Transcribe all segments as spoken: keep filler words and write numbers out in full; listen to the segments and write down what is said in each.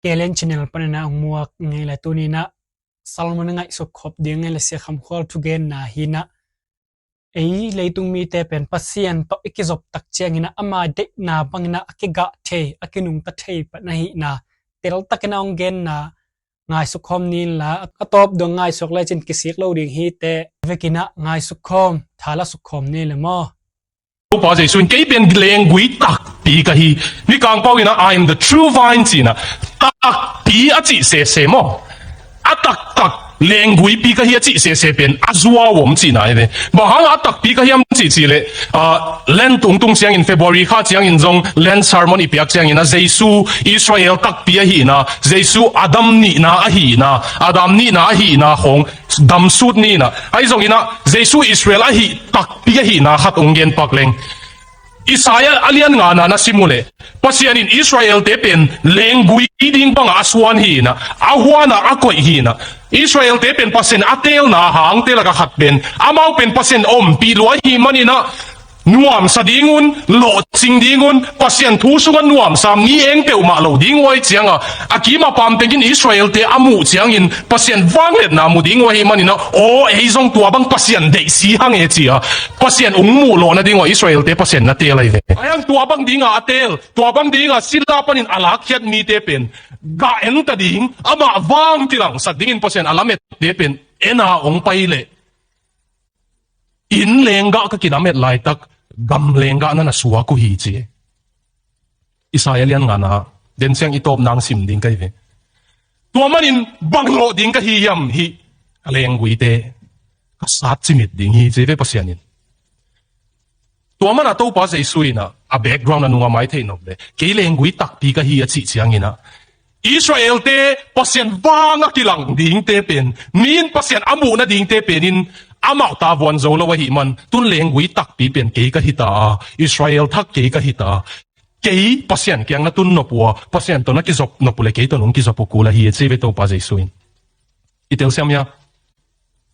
K L N channel panin ah hong muak ngei le tuni in ah Salmon a ngaihsut khop ding ngei le Sia Kham Khual thugenna hi in ah, ei leitung mite pen Pasian tawh i kizop tak ciangin ah ama deihna bangin ah a kigah thei, a kinungta thei pan ahihna teltakin ah hong genna ngaihsut khawm ni in la, a tawp dong ngaihsut lecin kisik lo ding hi teh. Vekin ah ngaihsut khawm, tha la suk khawm ni le maw. Topa Jesu in kei pen lenggui takpi ka hi. Mikang Pau in ah, "I am the true vine," ci in ah, takpi a cih sese maw? A taktak lengguipi ka hi a cih sese pen a zuau om cihna hi ve. Bang hang a takpi ka hiam cih cih leh, ah, Lent tungtung ciangin, February kha ciangin zong Lent sermon i piak ciangin ah Jesu Israel takpi ahihna, Jesu Adam nihna ahihna, Adam nihna ahihna khawng damsut ni in ah, ahi zongin ah Jesu Israel ahih takpi ahihna khat hong gen pak leng. Isaiah a lian ngana na sim uh leh, Pasian in Israelte pen lenggui ding bangah a suan hi in ah, a huanah a koih hi in ah. Israelte pen Pasian a teelna hangte lakah khat pen, amau pen Pasian ompih lua ahih manin ah, nuamsa dingun, lawhcing dingun, Pasian thu sungah nuamsa mi eng peuhmah lo ding uh ahih ciangah, a kim a pam tengin Israelte a muh ciangin Pasian vangliatna mu ding uh ahih manin ah, aw, ei zong tua bang Pasian deih si hang e ci-a Pasian hong muh lawh nading uh ah Israelte Pasian na teel ahi ve. Ahi hang tua bang dingah a teel, tua bang dingah sila panin a lakkhiat mite pen gah en ta ding, amah vang kilangsak dingin Pasian a lamette pen en a hong pai leh, inn lenggah ka kilamet laitak gam lenggah na na suak uh hi ci. Isaiah lian ngana, den ciang i tawp nang sim ding ka hi ve. Tua manin bang lawh ding ka hi hiam hih ka lengguite, ka sat cimit ding hi ci ve Pasian in. Tua mana Topa Jesu in ah, a background a nung a mai thei nop leh, kei lenggui takpi ka hi a cih ciangin ah, Israelte Pasian vang a kilang dingte pen, mi in Pasian a muh nadingte pen in amau tavuan zo lo ahih man, tun lenggui takpi pen kei ka hi ta a, Israel thak kei ka hi ta a. Kei Pasian kiang na tun nop uh a, Pasian tawh na kizop nop uh leh kei tawh nong kizop uh kul ahi a ci ve Topa Jesu in. I telsiam hia?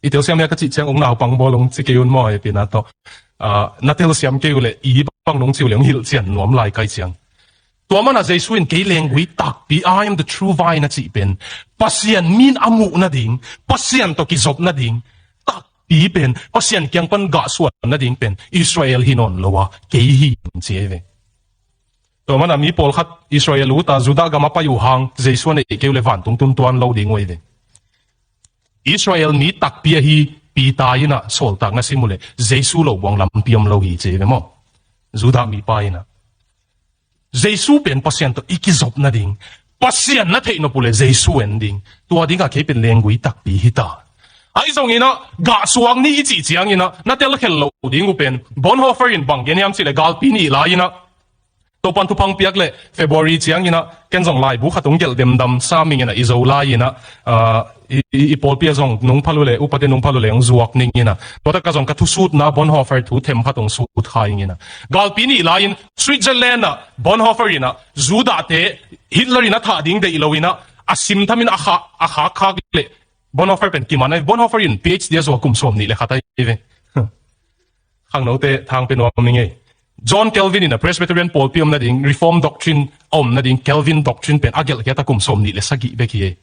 I telsiam hia ka cih ciang hong naupang bawl hong ci kei un maw, e pina tawh. Ah, na telsiam kei uh leh i bang nong ci uh leh hong hilhcian nuam lai kai ciang. Tua mana Jesu in kei lenggui takpi, "I am the true vine," a cih pen Pasian mi in a muh nading, Pasian tawh kizop nading takpi pen, Pasian kiang pan gahsuan nading pen Israel hi nawn lo a, kei hi ci ahi ve. Tua mana mi pawlkhat Israel ut a Judah gam a pai uh hang Jesu a neih kei uh leh vantung tun tuan lo ding uh ahi ve. Israel mi takpi ahi Peter in ah sawltak na sim uh leh Jesu lo buang lampi om lo hi ci ahi ve maw? Judah mipa in ah. Jesu pen Pasian tawh i kizop nading, Pasian na theih nop uh leh Jesu en ding, tua dingah kei pen lenggui takpi hi ta. Ahi zongin ah gahsuang ni i cih ciangin ah na telkhial lo ding uh pen, Bonhoeffer in bang gen hiam cih leh galpi nih lai-in ah, Topan thupha hong piak leh February ciangin ah, ken zong laibu khat hong gelh demdam sa mingin ah i Zolai in ah, ah, i, i, i pawlpi ah zong nung phal uh leh, upate nung phal uh leh hong zuak ning in ah. Tua tak ah zong ka thusutna Bonhoeffer thu themkhat hong sut kha ing in ah. Galpi nih lai-in Switzerland ah Bonhoeffer in ah Judahte Hitler in a thah ding deih lo in ah, a simtham in a khak, a khakkhak leh Bonhoeffer pen kiman ahi. Bonhoeffer in P H D a zuak kum sawm nih le khat ahi ve. Khangnote thang pe nuam ning ei. John Calvin in a Presbyterian pawlpi om nading, Reform Doctrine a om nading, Calvin Doctrine pen a gelhkhiat a kum sawm nih le sagih bek hi ei.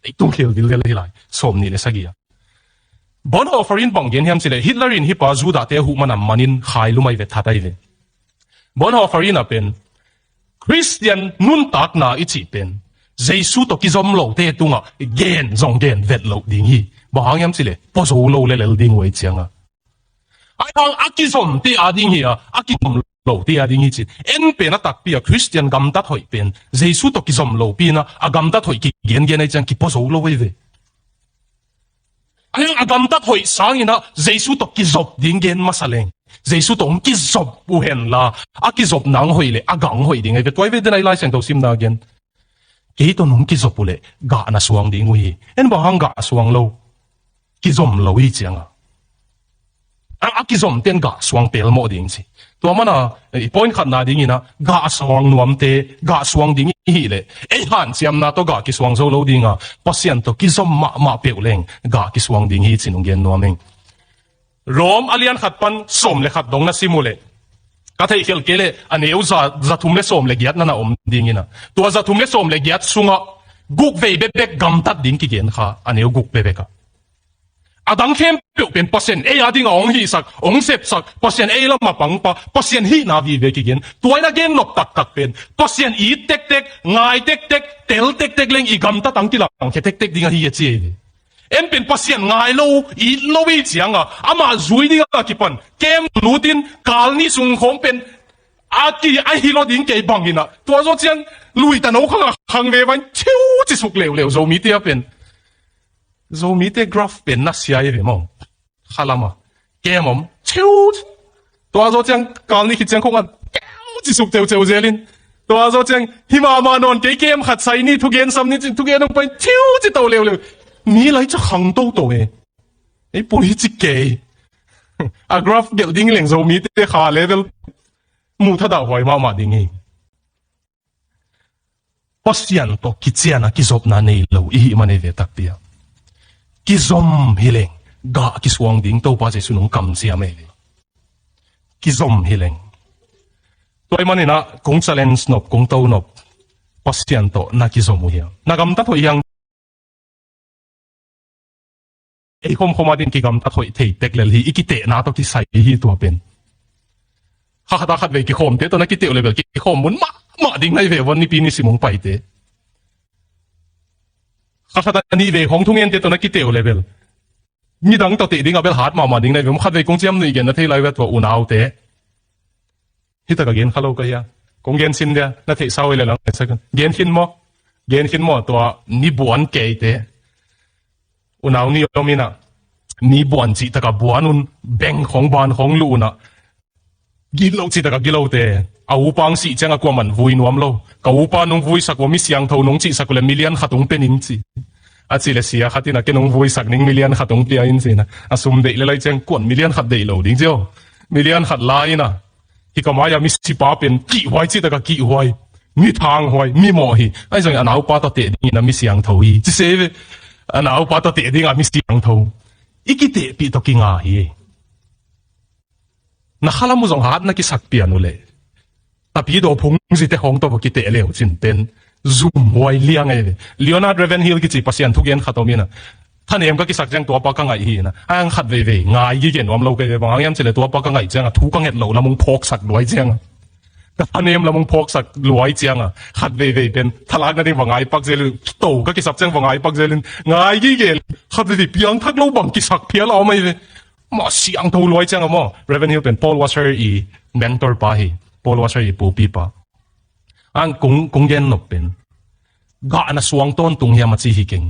Leitung khel dildel hi lai, sawm nih le sagih a. Bonhoeffer in bang gen hiam cih leh, Hitler in hih pa Judahte a huh man a manin khailum ahi ve, that ahi ve. Bonhoeffer in a pen, Khristian nuntakna i cih pen Jesu tawh kizom lote tungah gen zong gen vet loh ding hi. Bang hang hiam cih leh, pua zo lo lel ding uh ahih ciangin. Ahi hang a kizomte a ding hi a, a kizom lote a ding hi cin. En pen a takpi a Khristian gamtat hoih pen Jesu tawh kizom lopi in a, a gamtat hoih kigengen ahih ciang kipua zo lo ahi ve. Ahi hang a gamtat hoih sangin a Jesu tawh kizop ding gen masa leng, Jesu tawh hong kizop uh hen la, a kizopna hong hoih leh a gah hong hoih ding ahi ve. Tua hi ve, den a i Lai Siangtho simna gen. Kei tawh nong kizop uh leh gah na suang ding uh hi. En bang hang gah suang lo? Kizom lo hi ciang a. A, a kizomte'n gah suang pelmawh ding ci. Tua man a, i point khatna dingin a, gah suang nuamte, gah suang ding i hih leh, ei hanciamna tawh gah kisuang zo lo ding a, Pasian tawh kizom mahmah peuh leng gah kisuang ding hi ci-in hong gen nuam ing. Rom a lian khat pan sawm le khat dong na sim uh leh, ka theihkhial kei leh a neu za, za thum le sawm le giat na na om dingin a. Tua za thum le sawm le giat sungah guk vei bekbek gamtat ding kigen kha, a neu guk bekbek ah. A dang khempeuh pen Pasian ei a dingah hong hihsak, hong sepsak, Pasian ei lamah pangpa, Pasian hihna vive kigen. Tua in a gen nop taktak pen Pasian it tektek, ngai tektek, tel tektek leng i gamtat ang kilangkhia tektek ding ahi a ci ei ve. En pen Pasian ngai lo, it lo i ciangah amah zui dingah kipan kem lutin kal nih sung khawng pen a ki a hi lo ding kei bangin ah, tua zaw ciang luitano khangah khang ve vain thiu cisuk leuleu Zomite a pen. Zomite graph pen na sia hi ve maw. Khalam ah kem om thiu. Tua zaw ciang kal nih khit ciang khong an thiu cisuk ceuceu zelin. Tua zaw ciang hi mahmah nawn kei kem khat sai ni thugen sam ni cin thugen hong pai thiu ci to leuleu. Mi lai ca khang toto e. Ei pui ci kei. A graph gelh ding leng Zomite kha level muh thadah huai mahmah ding hi. Pasian tawh kician a kizopna nei lo i hih man ei ve takpi ah. Kizom hi leng gah kisuang ding Topa Jesu nung kamciam ei ve. Kizom hi leng. Tua ahih manin ah kong challenge nop, kong to nop. Pasian tawh na kizom uh hiam? Na gamtat hoih hiam? Ei khomkhom a din kigamtat hoih thei tek lel hi, i kitehna tawh kisai hi tua pen. Kha khat a khat vei kikhawmte tawh na kiteh uh le bel kikhawm mun mahmah ding na hi ve vua nipi ni sim hong paite. Kha khat a nih vei khawng thungente tawh na kiteh uh le bel midang tawh teh ding a bel hat mahmah ding na hi ve. Khat vei kong ciam nuih gen na thei lai ve tua unaute. Hi tak a gen kha lo ka hia? Kong gen sin dia, na theihsa uh le lang sak gen khin maw? Gen khin maw tua ni buan keite? Unau ni om in ah ni buan cih tak a buan un, beng khawng ban khawng luh un ah gilo cih tak a gilote. A upa hong sih ciang a kuaman vui nuam lo. Ka upa nung vuisak uh a mi siangtho nung cihsak uh le milian khat hong pe ning ci. A cih le sia khat in ah ke nung vuisak ning milian khat hong pia in ci in ah a sum deih le lai ciang kuan milian khat deih lo ding ci aw. Milian khat la in ah hi ka mai-ah misipa pen kihhuai cih tak a kihhuai, mi thanghuai, mi mawh hi. Ahi zongin a naupa tawh teh dingin a mi siangtho hi ci se ve. A naupa tawh teh dingah mi siangtho. I kitehpih tawh kinga hi. Na khalam uh zong hat na kisak pian uh leh Tapidaw phungzite khawng tawh va kiteh leu cin pen zumhuai liang ahi ve. Leonard Ravenhill kici Pasian thugen khat om in ah thanem ka kisak ciang tuapa ka ngaih hi in ah, a hang khat veivei ngai gige nuam lo kei ve. Bang hang hiam cih leh tuapa ka ngaih ciangah thu ka nget loh lam hong phawksak luai ciangah, ka thanem lam hong phawksak luai ciangah khat veivei pen thalak nading va ngai pak zel in, to ka kisap ciang va ngai pak zel in, ngai gige. Khat veivei piangthak lo bang kisak phial a om ahi ve. Mah siangtho luai ciangah maw, Ravenhill pen Paul Washer i mentor pa hi. Paul Washer i pupi pa. Ang kong, kong gen nop pen gah na suang tawntung hiam a ci hi keng.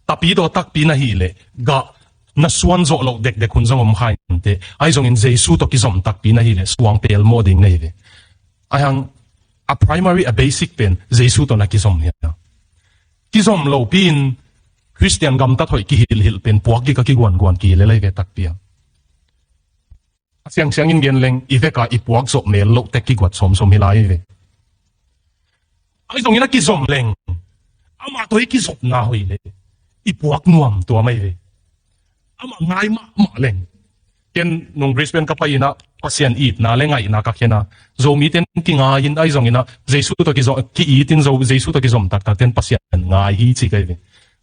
Tapidaw takpi na hih leh gah na suan zawh loh dekdek hun zong om kha inteh. Ahi zongin Jesu tawh kizom takpi na hih leh suang pelmawh ding na hi ve. Ahi hang a primary, a basic pen Jesu tawh na kizom hiam? Kizom lopi in Khristian gamtat hoih kihilhilh pen puak gik a kiguanguan kihilh lel ahi ve takpi a. A siangsiang in gen leng i vekah i puak zawh mel loh tek kiguat sawmsawm hi lai hi ve. Ahi zongin a kizom leng amah tawh i kizopna hoih leh i puak nuam tuam ahi ve. Amah ngai mahmah leng. Ken nung Brisbane ka pai in ah Pasian itna le ngaihna ka khen a, Zomite in kingai in ahi zongin ah Jesu tawh kizom, ki-it in Zo, Jesu tawh kizom taktak ten Pasian ngai hi ci ka hi ve.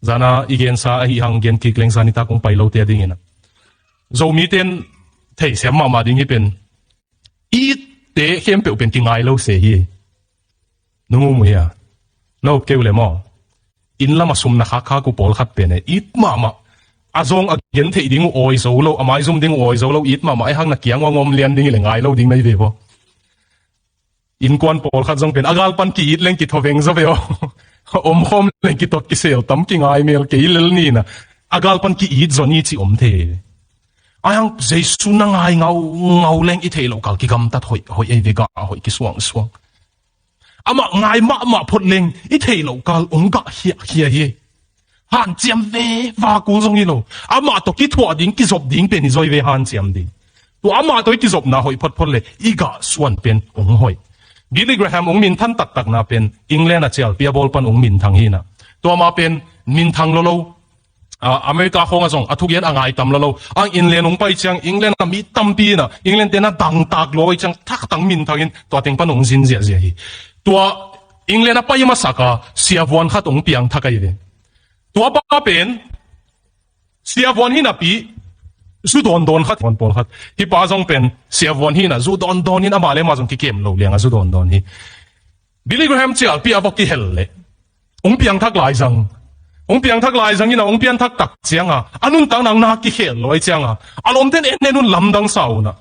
Zan a i gensa ahi hang gen kik leng zan i tak hong pai lote a dingin ah Zomite in theisiam mahmah ding hi pen, itte khempeuh pen kingai lo se hi. Nung um uh hia? Na up kei uh le maw? Inn lam a sum na khakkhak uh pawlkhat pen e, it mahmah. A zawng a gen theih ding uh awi zo lo, a maizum ding uh awi zo lo, it mahmah. Ahi hang na kiang uh a ngawm lian ding hi leh ngai lo ding na hi ve vua. Innkuan pawlkhat zong pen a gal pan ki-it leng kithaw veng zaw ve aw. Omkhawm leng kitot kisel tam kingai mel kei lel ni in ah a gal pan ki-it zaw ni cih om thei. Ahi hang Jesu na ngai ngaungau leng i theih loh kal kigamtat hoih hoih ahi ve, gah hoih kisuangsuang. Amah ngai mahmah phot leng i theih loh kal hong gah khiakhia hi. Hanciam ve, vakul zong hi lo. Amah tawh kithuah ding, kizop ding pen i zawi ve hanciam ding. Tua amah tawh i kizopna hoih photphot le i gah suan pen hong hoih. Billy Graham hong minthan taktakna pen England a cialpi a bawl pan hong minthang hi in ah, tua mah pen minthang lolo, ah, America khawngah zong a thugen a ngai tam lolo. Ang England hong pai ciang England a mi tampi in ah England te na dangtak lua oi ciang thaktang minthang in tua teng pan hong zin ziahziah hi. Tua England a pai masak a siavuan khat hong piangthak ahi ve. Tua pa pen siavuan hi napi, zu dawndawn khat, vuan pawl khat. Hih pa zong pen siavuan hi na, zu dawndawn in amah le amah zong kikem lo liang a zu dawndawn hi. Billy Graham cialpi a va kihel leh hong piangthak laizang, hong piangthak laizang in a hong pianthak tak ciang a, a nuntakna na kikhel lo ahi ciang a, a lawmten en en un lamdang sa un a,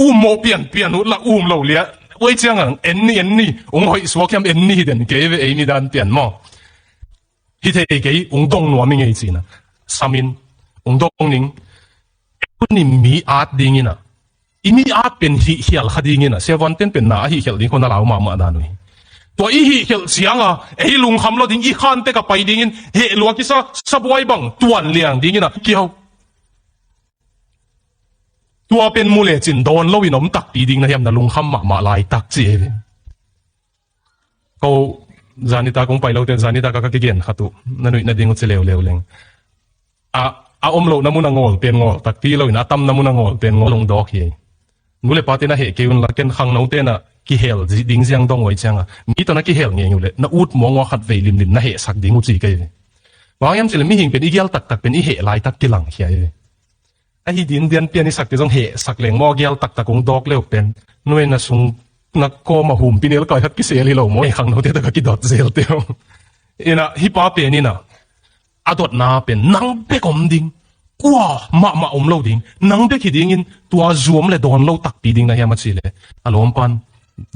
um mawh pianpian uh la um lo liah uh ahi ciang a, en ni, en ni, hong hoih suak hiam, en ni hi den kei ve, ei ni dan pian maw. Hi thei kei, hong dong nuam i ngei cih na. Sam in, hong dong ning. Ei ni mi at ding in a, i mi at pen hihkhial kha ding in a, siavuanten pen na a hihkhial ding khawng na lau mahmah dan uh hi. Tua i hihkhial ciang a, ei lungkham lo ding, i khan tek a pai ding in, heh lua kisa sabuai bang tuan liang ding in a, kiau. Tua pen mu lecin dawn lo in om takpi ding na hiam, na lungkham mahmah laitak ci hi. Ko, zanitak kong pai lote, zanitak a ka kigen khat uh, na nuih nading uh ci leuleu leng. A, a om lohna mun a ngawl pen ngawl takpi lo in, a tamna mun a ngawl pen ngawl hong dawk hi. Nu le pate na heh kei un la, ken khangnote na kihel zi-, ding ziang dong uh ahi ciang a, mi tawh na kihel ngei uh leh, na ut muang uh a khat vei limlim na hehsak ding uh ci kei ve. Bang hiam cih leh mihing pen i gial taktak pen i heh laitak kilangkhia hi ve. Ahi dindian pian i sakte zong hehsak leng maw, a gial taktak hong dawk leu pen. Nuai na sung na kawm a humpinelkai khat kisel hi lo maw, khangnote tak a kidot zelte uh. In a, hih pa pen in a, a dotna pen nang bek om ding. Kua mahmah om lo ding. Nang bek hi ding in, tua zuam le dawn lo takpi ding na hiam a cih leh, a lawm pan,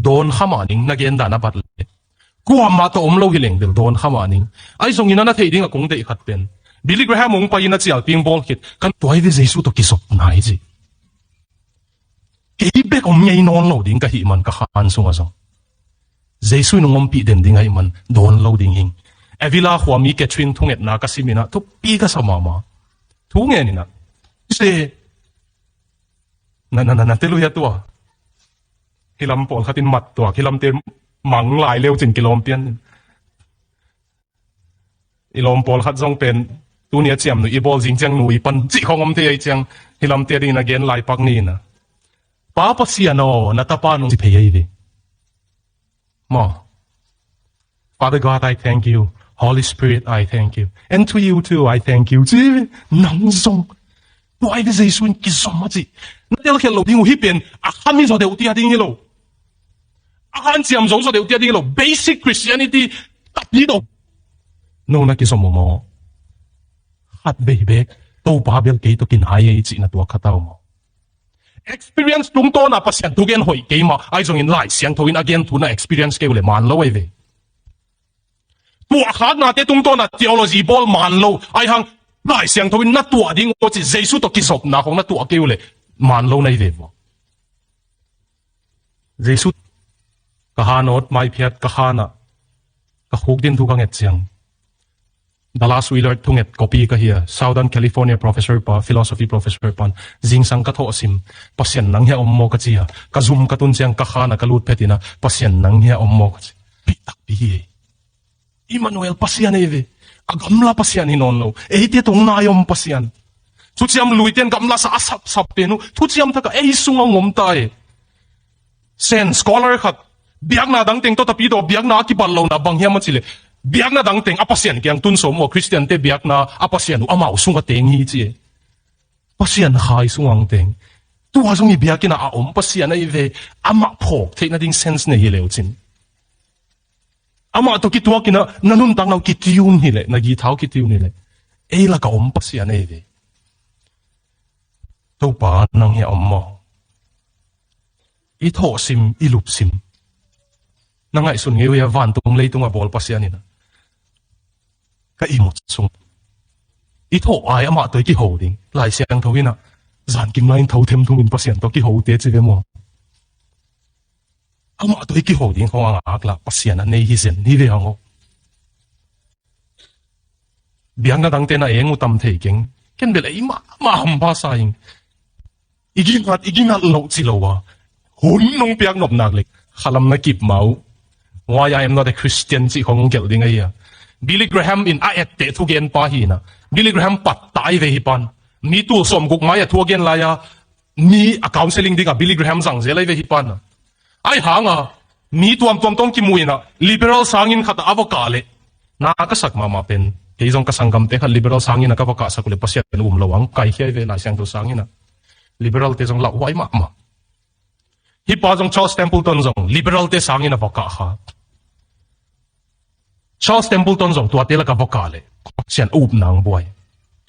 dawn kha mah ning, na gen dan a bat leh. Kuamah tawh om lo hi leng bel dawn kha mah ning. Ahi zongin a na theih ding a kong deih khat pen, Billy Graham hong pai in a cialpi hong bawl khit, kan tuai ve Jesu tawh kizopna hi ci. Kei bek om ngei nawn lo ding ka hih man ka khan sungah zong, Jesu in hong ompih den ding ahih man dawn lo ding hing. Avila khua mi Catherine thungetna ka sim in a thupi ka sa mahmah. Thu ngen in a, se, na, na, na, na te lui a tua. Hih lam pawlkhat in mat tuak, hih lamte mang lai leu cin kilawm pian. I lawm pawlkhat zong pen, tuni a ciam nu i bawl zing ciang nu i pan cih khawng om thei ahi ciang, hih lamte dingin a gen lai pak ni in a. Pa Pasian aw, na tapa nong ci phei ahi ve. Maw. Father God, I thank you. Holy Spirit, I thank you. And to you too, I thank you. Ci ve, nang zong. Tua hi ve Jesu in kizom a cih. Na telkhial lo ding uh hih pen, a khami zaw deuh tia ding hi lo. A hanciam zo zaw deuh tia ding hi lo. Basic Christianity, tapi do. No na kizom uh maw. Khat bei bek, Topa bel kei tawh kinai ei cihna tua khat a om maw. Experience tungtawn a Pasian thugen hoih kei mah, ahi zongin Lai Siangtho in a gen thu na experience kei uh leh man lo ahi ve. Tuahkhaknate tungtawn a theology bawl man lo, ahi hang Lai Siangtho in na tuah ding uh ci, Jesu tawh kizopna khawng na tuah kei uh leh man lo na hi ve maw. Jesu ka han awt maiphiat ka khan a, ka khuk din thu ka nget ciang, Dallas Willard thunget copy ka hi a, Southern California professor pa, philosophy professor pan, zingsang ka thawh sim, Pasian nang hiah om maw ka ci a, ka zum ka tun ciang ka khan a ka lut phet in a, Pasian nang hiah om maw ka ci. Pi takpi hi ei. Immanuel Pasian ei ve. A gamla Pasian hi nawn lo. Eite tawh nai om Pasian. Thuciam luite in gamla sa a sapsap pen uh, thuciam tak a ei sungah hong om ta e. Sen scholar khat, biakna dang teng tawh tapi tawh biakna a kibat lohna bang hiam a cih leh, biakna dang teng a Pasian kiang tun sawm uh a, Khristiante biakna a Pasian uh amau sungah teng hi ci e. Pasian khai sungah hong teng. Tua zong i biakinn ah a om Pasian ahi ve, amah phawk theih nading sense nei hi leu cin. Amah tawh kituak in a, na nuntakna uh kitiun hi leh, na githa uh kitiun hi leh, ei lak a om Pasian ahi ve. Topa nang hiah om maw. I thawhsim, i lupsim. Na ngaihsun ngei uh hia, vantung leitung a bawl Pasian in a, ka ihmut sung, i thawh ai amah tawh i kiho ding. Lai Siangtho in a, zankim lai in tho themthum in Pasian tawh kiho te ci ve maw. Amah tawh i kiho ding khawng a ngak lah Pasian a nei hi zen hi ve hang aw. Biakna dangte na eng uh tam thei keng. Ken bel ei mahmah hampha sa ing. I ginat, i ginat loh ci lo a, hun nong piak nop nak leh khalam na kip ma uh. Why I am not a Christian cih khawng hong gelh ding ahi a. Billy Graham in a etteh thugen pa hi in a, Billy Graham pattah ahi ve hih pan. Mi tul sawmguk mai a thu a gen lai a, mi a counseling ding a Billy Graham zang zel ahi ve hih pan a. Ahi hang a, Mi tuamtuam tawh kimu in ah, liberal sanginn khat ah a va kah leh, na ka sak mahmah pen, kei zong ka sanggamte khat liberal sanginn ah ka va kahsak uh leh Pasian um lo ang kaikhia hi ve, Lai Siangtho sanginn ah. Liberalte zong lauhuai mahmah. Hih pa zong, Charles Templeton zong liberalte sanginn ah va kah kha. Charles Templeton zong tuate lakah va kah leh Pasian a upna hong buai.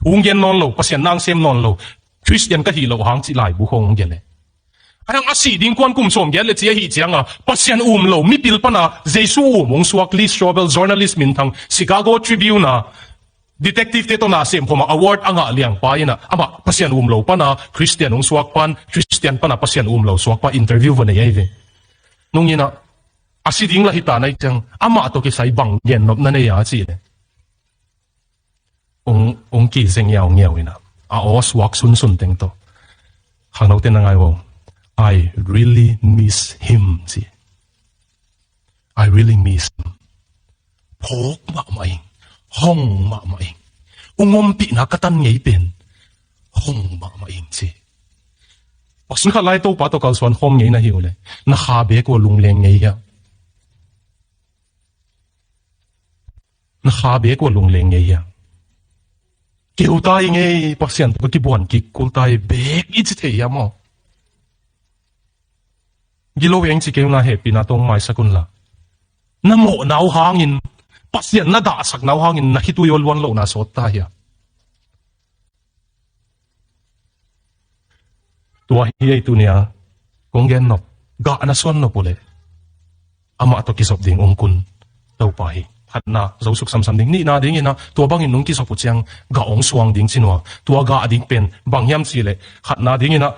Thu hong gen nawn lo, Pasian na hong sem nawn lo, Khristian ka hih loh hang cih laibu khawng hong gen leh. A dang a sih ding kuan kum sawmgiat le ci ahih ciangin, Pasian um lo mipil pana Jesu um hong suak Lee Strobel, journalist minthang, Chicago Tribune ah detective-te tawh na semkhawm a award a ngah liangpa in ah, amah Pasian um lo pana Khristian hong suak pan, Khristian pana Pasian um lo suakpa interview va nei ahi ve. Nung in ah, a si ding lah hi ta na hih ciang, amah tawh kisai bang gennop na nei a cih leh, hong, hong kizeng ngiaungiau in ah, a aw suak sunsun teng tawh, khangnote na ngai uh, "I really miss him," ci. "I really miss him. Phawk mahmah ing, hong mahmah ing. Hong ompihna ka tan ngei pen hong mahmah ing," ci. Pasian khat lai Topa tawh kalsuan khawm ngei na hi uh leh, na kha beek uh a lungleng ngei hiam? Na kha beek uh a lungleng ngei hiam? Keu ta hi ngei, Pasian tawh ka kibuan kik kul ta hi, beek i ci thei hiam maw? Gilo eng ci kei un la, hehpihna tawh maisak un la. Na mawhna uh hangin, Pasian na dahsakna uh hangin na khitui aw luan lohna sawt ta hiam? Tua hi ei, tuni-a kong gen nop, gah na suan nop uh leh amah tawh kizop ding ung kun. Topa hi. Khatna, zo suk samsam ding. Nihna dingin ah, tua bangin nung kizop uh ciang gah ong suang ding ci nua. Tua gah ding pen bang hiam cih leh, khatna dingin ah,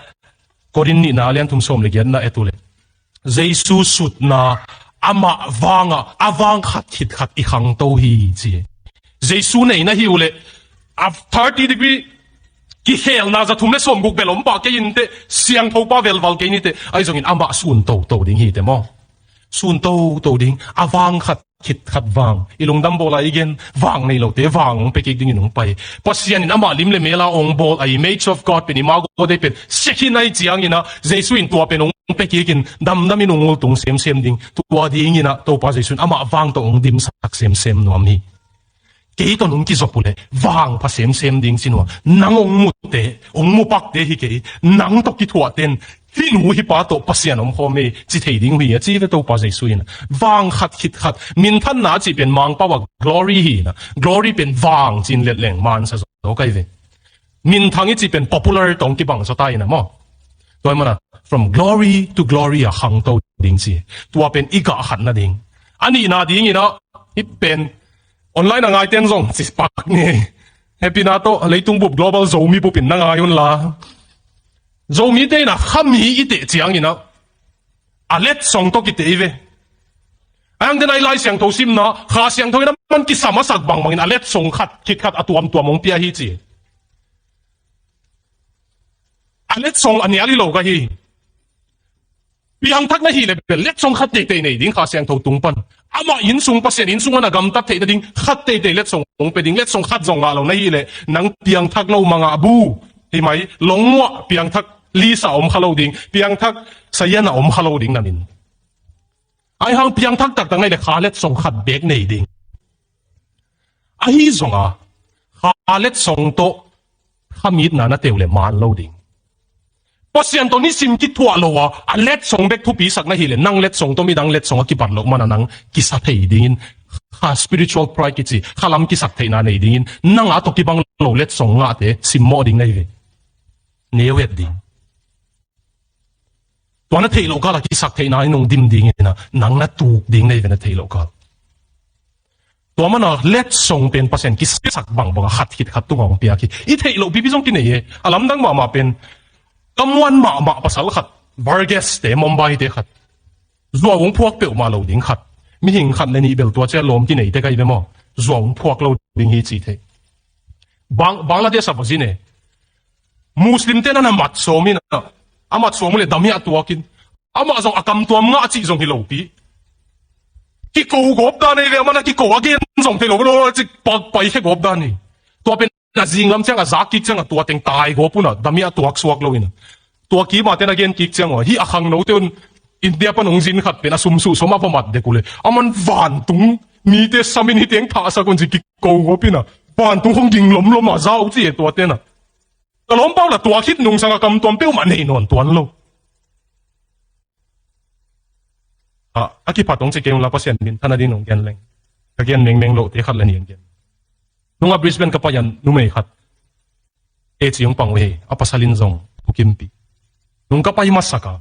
Korin nihna a lian thum sawm le giatna et uh leh, Jesu sutna, amah vangah, a vang khat khit khat i khangto hi ci. Jesu nei na hi uh leh, a thirty degree kikhelna za thum le sawmguk bel om pah kei inteh, siangtho pa velval kei niteh, ahi zongin amah sun toto ding hiteh maw? Sun toto ding, a vang khat khit khat vang. I lungdam bawl a i gen, vang nei lote vang ong pia kik dingin ong pai. Pasian in amah lim le mel a ong bawl a image of God pen, imago Dei pen, sia khin ahih ciangin ah, Jesu in tua pen ong pia kikin, damdamin ong ngultung semsem ding. Tua dingin ah, Topa Jesu in amah vang tawh ong dimsak semsem nuam hi. Kei tawh nung kizop uh leh vangpha semsem ding ci nua. Nang ong mute, ong mupakte hi kei, nang tawh kithuahten, hih nu hih pa tawh Pasian omkhawm hi ci thei ding uh hi, a ci ve Topa Jesu in. Vang khat khit khat, minthanna a cih pen Mangpau a glory hi in ah, glory pen vang ci-in letleng mansa zaw kai ve. Minthang i cih pen popular tawh kibang zaw ta in ah maw? Tua hi mana, from glory to glory a khangto ding ci. Tua pen i gah khat nading. A nihna dingin ah, hih pen online a ngaiten zong ci pak ni. Hehpihna tawh, leitung bup global Zomi bup in na ngai un la. Zomite in ah khami i teh ciangin ah, a letsong tawh kiteh hi ve. A hang den a i Lai Siangtho simna, Kha Siangtho in a man kisam a sak bangbangin a letsong khat khit khat a tuamtuam ong pia hi ci. A letsong a nial hi lo ka hi. Piangthak na hih leh bel letsong khat teitei nei ding, Kha Siangtho tung pan. Amah innsung, Pasian innsung a na gamtat theih nading khat teitei letsong ong pia ding. Letsong khat zong ngah lo na hih leh, nang piangthak lo mangah bu. Hi mai, Longmuah piangthak list ah om kha lo ding, piangthak sayan ah om kha lo ding na min. Ahi hang piangthak taktak na hih leh kha letsong khat beek nei ding. Ahi zongin, kha letsong tawh khamitna na teh uh leh man lo ding. Pasian tawh nisim kithuah lo a, a letsong bek thupisak na hih leh, nang letsong tawh midang letsong a kibat loh mana nang kisa thei dingin, kha spiritual pride kici, khalam kisaktheihna nei dingin, nang a tawh kibang lo letsong ngahte simmawh ding na hi ve. Neu et ding. Tua na theih loh kal a kisaktheihna in ong dim dingin ah, nang na tuk ding na hi ve, na theih loh kal. Tua mana letsong pen Pasian kisak bangbang a khat khit khat tungah ong piak hi. I theih loh pipi zong kinei e. A lamdang mahmah pen, ka muan mahmah pasal khat, Varghese te, Mumbai te khat, zuau ong phuak peuhmah lo ding khat, mihing khat le nih bel tua ciang lawm kinei te ka hi ve maw? Zuau ong phuak lo ding hi ci thei. Bang-, Bangladesh ah va zin e. Muslim te na na mat sawm in ah, a mat sawm uh leh damiah tuakin, amah zong a kamtuam ngah cih zong hi lopi. Kiko gawp dan ei ve, amah na kiko a gen zong thei lo, lo, lo, cik pak pai khe gawp dan hi. Tua pen a zing lam ciang a zak kik ciang a tua teng tai gawp un ah, damiah tuak suak lo in ah. Tua kim a ten a gen kik ciang uh ah, hih a khangnote un India pan hong zin khat pen a sumsuh sawm a va mat dek uh le, aman vantung mite samin hitiang thahsak un ci kiko ngawpin a, vantung hong ging lomlom a za uh ci e tuate na. Ka lawmpau la tua khit nungsang a kam tuam peuhmah nei nawn tuan lo. A, a kiphat hong ci kei un la, Pasian minthan a ding nong gen leng. Ka gen mengmeng lohte khat le nih hong gen. Nunga Brisbane ka pai-an numei khat e ci hong pang uh hi, a pasal in zong thukimpih. Nung ka pai masak a,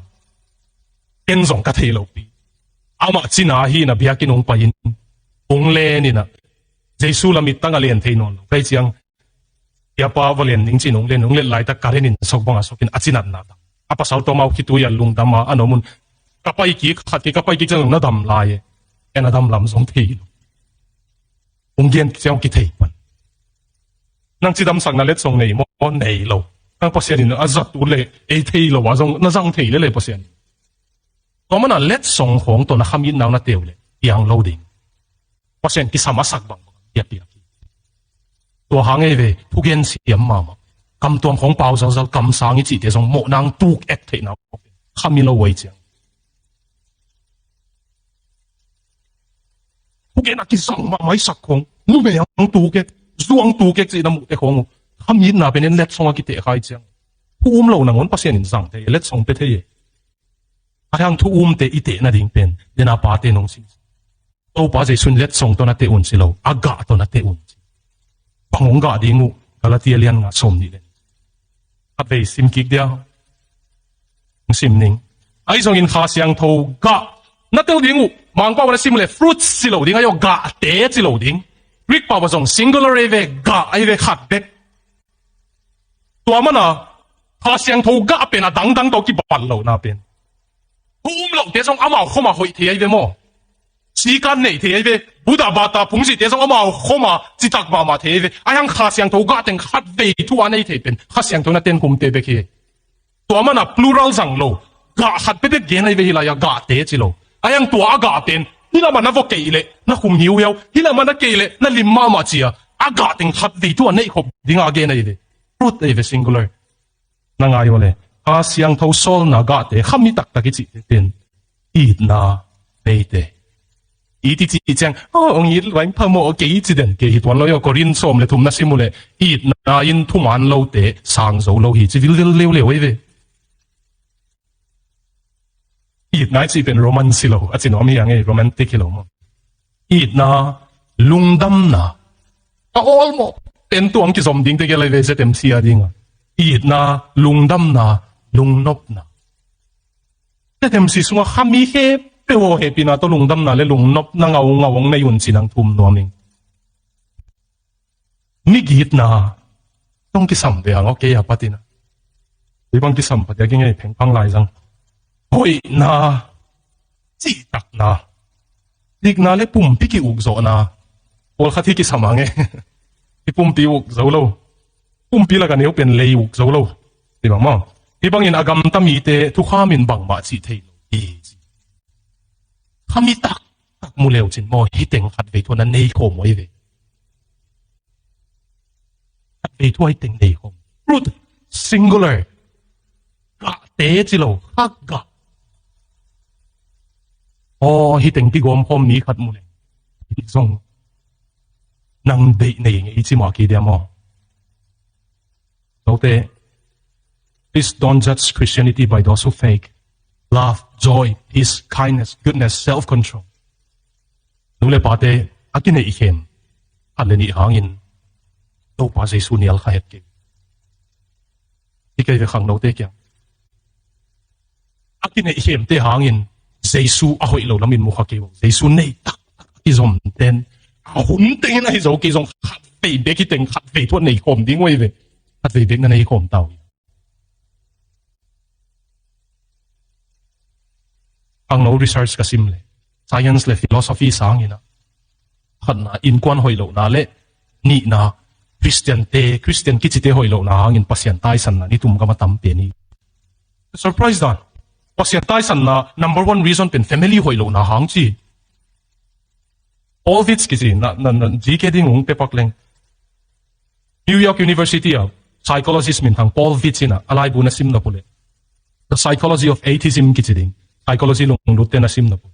ken zong ka thei lopi. Amah cina hi na biakinn hong pai-in hong len in a, Jesu la mittang a len thei nawn lo. Kei ciang, "Ia pa, va len ning," ci-in hong len, hong let laitak ka len in sok bang a sok in a cinatna dam. A pasal tawh amau khitui a lungdam a, a na om un. Ka pai kik khat kei, ka pai kik ciang zong na dam lai e. Ken a dam lam zong thei lo. Hong gen ciang kithei pan. Nang cidamsakna letsong nei maw? Nei lo. Nang Pasian in a zat uh le ei thei lo a zong na zang thei le le Pasian in. Tua mana letsong khawng tawh na khamitna uh na teu le piang lo ding. Pasian kisam a sak bangbang a piak hi. Tua hang ei ve, thugen siam mahmah. Kamtuam khawng pau zalzal, kamsang i cihte zong mawh nang tuk ek theihna uh khami lo uh ei ciang. Thugen a kizang mahmah i sak khawng, numei ang tuk ek, zu ang tuk ek cihna muhte khawng uh. Khamitna pen in letsong a kiteh khai ciang. Thu um lo nangawn Pasian in zang thei, letsong pe thei e. A hiang thu umte i teh nading pen, den a pate nong sim. Topa Jesu in letsong tawh na teh un ci lo, a gah tawh na teh un ci. Bang hong gah ding uh, Galatia lian nga sawm nih le nih. A vei sim kik dia. Hong sim ning. Ahi zongin Kha Siangtho gah na tel ding uh, Mangpau na sim uh le fruits ci lo ding, ahi aw gahte ci lo ding. Greek pau ah zong singular ei ve, gah ei ve, khat bek. Tua mana Kha Siangtho gah pen a dangdang tawh kibat lohna pen. Thu um lohte zong amau khoma hoih thei ahi ve maw? Sikan neih thei ahi ve. Buddha bata phungzite zong amau khoma citak mahmah thei ahi ve. Ahi hang Kha Siangtho gah teng khat vei thu a nei thei pen Kha Siangtho na ten kumte bek hi. Tua mana plural zang lo. Gah khat pepek gen ahi ve, hi lai-a gahte ci lo. Ahi hang tua a gah pen hih lamah na vua keih leh na khum hiuhiau, hih lamah na keih leh na lim mahmah ci-a, a gah teng khat vei thu a neih khop dinga gen ahi ve. Fruit ahi ve, singular. Na ngai uh le, Kha Siangtho sawlna gahte, khami taktak i cihte pen itna neite. It i cih ciang, "Oh, hong it vai phamawh kei," ci den kei hi tuan lo hi aw. Korin sawm le thum na sim uh le, itna in thuman lote sang zo lo hi ci vilvel leuleu ei ve. Itna i cih pen romance hi lo, a ci nuam hi a ngei, romantic hi lo maw? Itna, lungdamna. A awlmawh pen tuang kizom dingte gel ahi ve, Z M C a dinga. Itna, lungdamna, lungnopna. Z M C sunga khami khempeuh aw hehpihna tawh lungdamna le lungnopna ngaungau hong nei un ci nang thum nuam ing. Migitna tawh kisam ve ang aw, kei a patin a. Kei bang kisam pah dia, kei ngei phengphang lai zang. Hoihna, cihtakna, dikna le pumpi ki-ukzawhna. Pawlkhat hi kisam ang e. Hi pumpi uk zo lo. Pumpi laka neu pen lei uk zo lo. Hi bang maw? Hi bangin a gamta mite thukham in bangmah cih thei lo hi. Khami taktak mu leu cin maw, hi teng khat vei thu a na nei khawm uh ahi ve. Khat vei thu a hi teng nei khawm. Fruit, singular. Gahte ci lo, kha gah. Aw, hi teng kigawm khawm mi khat mu leng, hi zong nang deih nei ngei ci mah kei dia maw? Note, please don't judge Christianity by those who fake love, joy, peace, kindness, goodness, self-control. Nu le pate a kineih khem khat le nih hangin Topa Jesu nial kha het kei. Hi kei ve khangnote kiang. A kineih khemte hangin Jesu a hoih lo lamin mu kha kei uh. Jesu nei taktak a kizomten, a hun tengin ahi zo kei zong khat vei bek hi teng khat vei thu a nei khawm ding uh ahi ve. Khat vei bek na nei khawm ta uh hi. Khangno research ka sim le, science le philosophy sangin a, khatna, innkuan hoih lohna le nihna, Christian te, Christian kicite hoih lohna hangin Pasian taisanna ni tum gam a tam pen hi. Surprise dan. Pasian taisanna number one reason pen family hoih lohna hang ci. Paul Vitz kici, na, na, na, G K ding ung pepak leng. New York University a psychologist minthang Paul Vitz in a, a laibu na sim nop uh le, The Psychology of Atheism kici ding. Psychology lunglut te na sim na pu.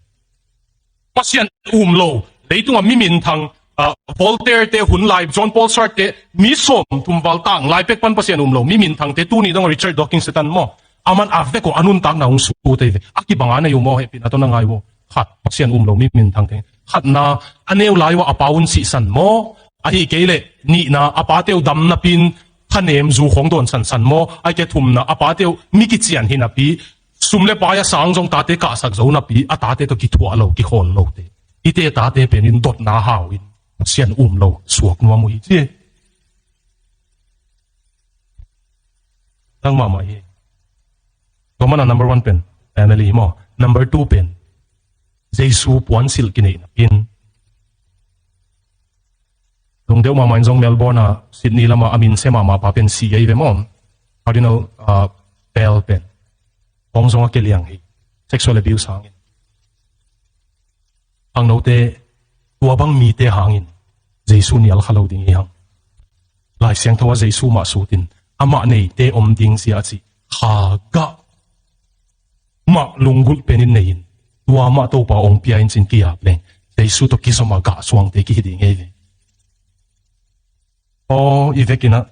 Pasian um lo, leitung a mi minthang, ah, Voltaire te hun lai, John Paul Sartre te, mi sawm thum val tang lai pek pan Pasian um lo mi minthang te, tuni dong Richard Dawkins te tan maw. Aman a vek aw a nuntakna hong su te ve. A kibang a nei uh maw, hehpihna tawh na ngai uh. Khat, Pasian um lo mi minthang te. Khatna, a neu lai uh a pa un sihsan maw. Ahi kei leh, nihna, a pa te uh dam napi in, thanem zu khawng dawn sansan maw. Ahi kei thumna, a pa te uh mi kician hi napi, sum le pai a sang zong tate kahsak zo napi, a tate tawh kithuah lo, kikhawl lo te. Hihte tate pen in dotna hau in, Pasian um lo suak nuam uh hi ci. Tang mahmah hi. Tua mana number one pen family maw. Number two pen Jesu puansilh kineih napi in. Lungdeuh mahmah in zong Melbourne ah, Sydney lamah a min sia mahmah pa pen si ei ve maw. Cardinal, ah, Pell pen. Hong zong a keliang hi. Sexual abuse hangin. Khangnote, tua bang mite hangin Jesu nial kha lo ding hi hang. Lai Siangtho ah Jesu mah sutin, amah neite om ding zia a ci. Kha gah mah lunggulh pen in nei in, tua mah Topa hong pia in cin kiap leng, Jesu tawh kizom a gah suangte kihi ding ei ve. Aw, i vekin ah,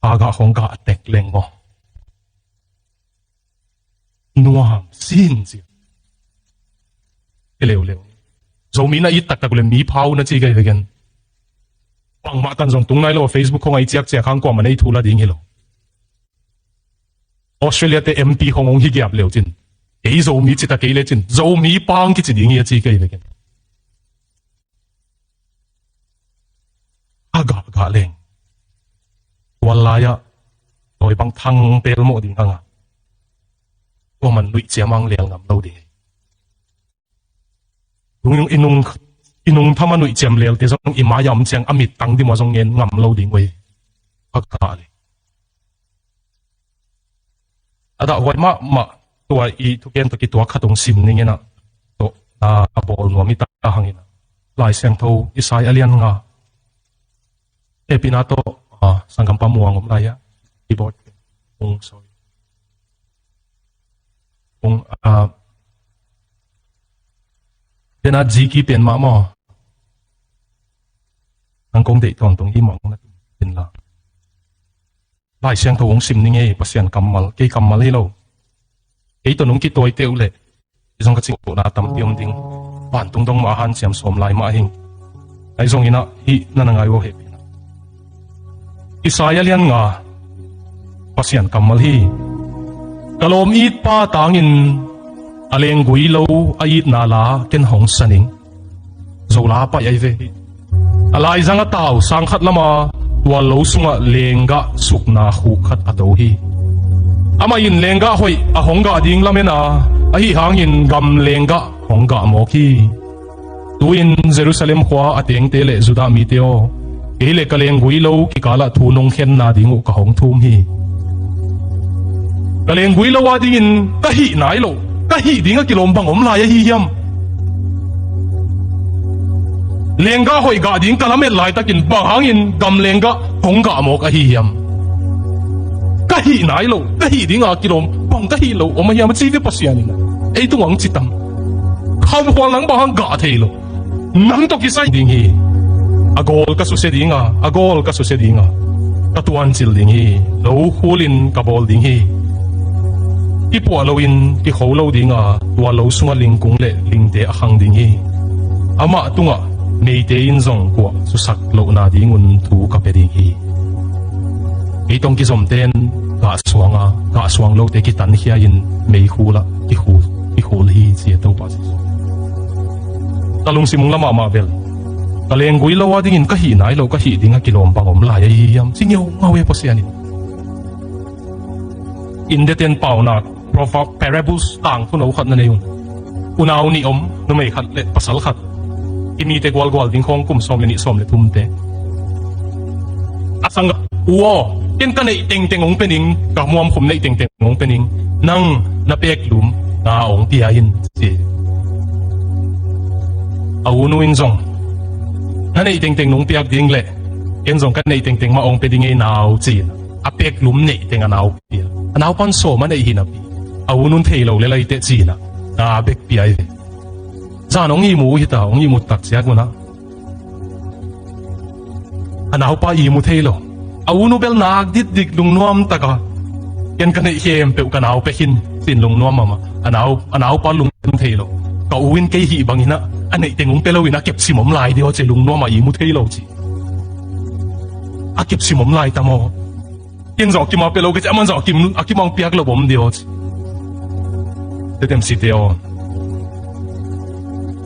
a gah khawng gah a tek leng maw. Nuam sin ci. Hi leuleu. Zomi na it taktak uh le mi phau na ci kei veken. Bangmah tan zong tung nai lo, Facebook khawng a i ciakciak hang kuamah na i thu la ding hi lo. Australia te M P khawng hong hi giap leu cin. Ei Zomi ci ta kei le cin. Zomi pang kici ding hi a ci kei veken. A gah gah leng. Tua lai-ah tawi bang thang pelmawh ding hang a, tua man nuih ciam hang lel ngam lo ding. Nung, i nung, i nung tham a nuih ciam lelte zong i mai-ah om ciang a mittang dim uh a zong ngen ngam lo ding uh hi. A gah leng. A dahhuai mahmah tua i thugen tawh kituak khat hong sim ning in ah, tawh, a, a bawl nuam i ta hang in ah. Lai Siangtho Isai a lian nga. Hehpihna tawh, a, sanggampa Muang om lai ah. Keyboard. Hong, sorry. Hong, a, den a ziki pen mah maw. Nang kong deih tawntung hi mah hong na tum in la. Lai Siangtho hong sim ning ei, Pasian kammal, kei kammal hi lo. Kei tawh nung kituaite uh leh, i zong ka cingtuahna tampi om ding. Vantung dong mah a hanciam sawm lai mah hing. Ahi zongin ah, hih na na ngai uh hehpihna. Isai a lian nga, Pasian kammal hi. Ka lawm itpa tangin a lenggui lo a itna la ken hong sa ning. Zola paih ahi ve. A laizang a tau sang khat lama tual lo sungah lenggah sukna khuk khat a to hi. Amah in lenggah hoih a hong gah ding lamen a, ahi hangin gam lenggah hong gah mawk hi. Tu-in Jerusalem khua a tengte le Judah mite aw, kei le ka lenggui lo kikalah thu nong khenna ding uh ka hong thum hi. Ka lenggui lo a dingin ka hih nai lo, ka hih ding a kilawm bang om lai ahi hiam? Lenggah hoih gah ding ka lamet laitakin bang hangin gam lenggah hong gah mawk ahi hiam? Ka hih nai lo, ka hih ding a kilawm bang ka hih lo om ahi hiam a ci ve Pasian in. Ei tungah hong citam. Khamkhual nang bang hang gah thei lo. Nang tawh kisai ding hi. A gawl ka susia ding a, a gawl ka susia ding a, ka tuancil ding hi. Lo khulin ka bawl ding hi. Kipuah loin kikho lo ding a, tua lo sungah lingkung le lingte a khang ding hi. Amah tungah meite in zong kuah susak lohna dingun thu ka pia ding hi. Kei tawh kizomte in gah suang a, gah suang lote kitankhia in meikhul ah kikhul, kikhul hi ci a Topa Jesu. Ka lungsim hong la mahmah bel. Ka lenggui lo a dingin ka hih nai lo, ka hih ding a kilawm bang om lai ahi hiam? Ci ngeungau e Pasian in. India ten paunak, proverb, parables tangthu no khat na nei un. Unau nih om, numei khat le pasal khat. I mite gualgual ding khawng kum sawm le nih sawm le thumte. A sang, u aw, ken ka neih tengteng hong pe ning, ka muamkhum neih tengteng hong pe ning, nang na pek lum na hong pia in ci. A u nu in zong, na neih tengteng nong piak ding le, ken zong ka neih tengteng mah hong pe ding ei nau ci. A pek lum neih teng a nau pia. A naupan sawm a neih hi napi, A u nu'n thei lo le lai teh ci-in ah, na bek pia hi ve. Zan hong ihmu uh hi ta, hong ihmu tak ciang un ah, a naupa ihmu thei lo. A u nu bel nak ditdik lungnuam tak a, ken ka neih khempeuh ka nau pia khin, ci-in lungnuam mahmah. A nau, a naupa lungnuam thei lo. Ka u in kei hih bangin ah a neih teng hong pia lo-in a kepsim om lai ding aw, ci, lungnuam a ihmu thei lo ci. A kepsim om lai tam aw. Ken zong a kim a pia lo ka ci, aman zong a kim, a kim a hong piak lo bawm ding aw ci. Tetem site aw,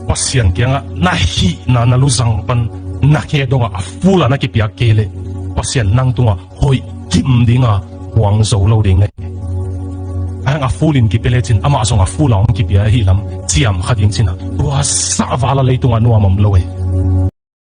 Pasian kiangah na hihna, na luzang pan na khe dongah a full a na kipiak kei leh, Pasian nang tungah hoih kim ding a, huang zo lo ding na hi. Ahang a full in kipia lecin amah zong a full a hong kipia ahih lam ciam kha ding ci-in ah, tua zah val a leitungah nuam om lo hi.